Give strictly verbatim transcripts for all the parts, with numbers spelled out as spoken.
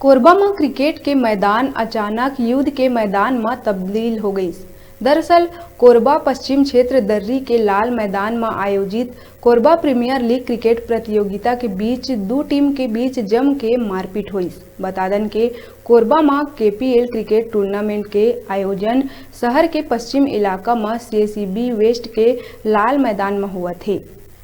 कोरबा म क्रिकेट के मैदान अचानक युद्ध के मैदान म तब्दील हो गइस। दरअसल, कोरबा पश्चिम क्षेत्र दर्री के लाल मैदान म आयोजित कोरबा प्रीमियर लीग क्रिकेट प्रतियोगिता के बीच दू टीम के बीच जम के मारपीट होइस। बता दन के कोरबा म केपीएल क्रिकेट टूर्नामेंट के आयोजन शहर के पश्चिम इलाका म सीएसईबी वेस्ट के लाल मैदान म होवत हे।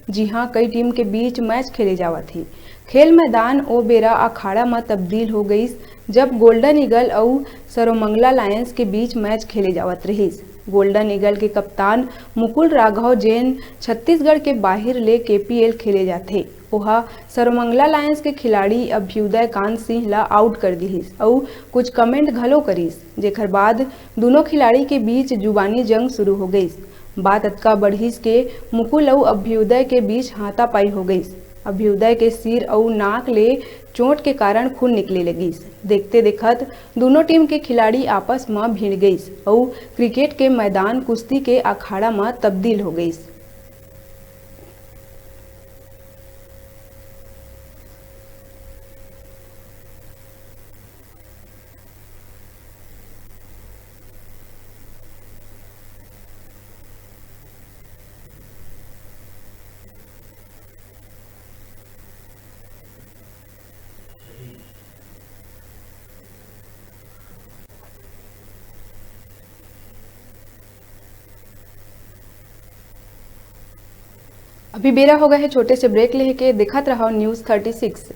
जी हां, कई टीम के बीच मैच खेले जावत हे। खेल मैदान ओ बेरा अखाड़ा म तब्दील हो गइस, जब गोल्डन ईगल अउ सरोमंगला लायंस के बीच मैच खेले जावत रहिस। गोल्डन ईगल के कप्तान मुकुल राघव, जेन छत्तीसगढ़ के बाहिर ले केपीएल खेले जाथे, ओहा सरोमंगला लायंस के खिलाड़ी अभ्युदय कांत सिंह ला आउट कर दिहिस अउ कुछ कमेंट घलो करिस, जेखर बाद दूनों खिलाड़ी के बीच जुबानी जंग शुरू हो गइस। बात अतका बढ़िस के मुकुल अउ अभ्युदय के बीच हाथापाई हो गइस। अभ्युदय के सिर अउ नाक ले चोट के कारण खून निकले लगिस। देखते देखत दूनों टीम के खिलाड़ी आपस म भिड़ गइस अउ क्रिकेट के मैदान कुश्ती के अखाड़ा म तब्दील हो गइस। अभी बेरा हो गए हे छोटे से ब्रेक लेके, देखत रहो न्यूज़ थर्टी सिक्स।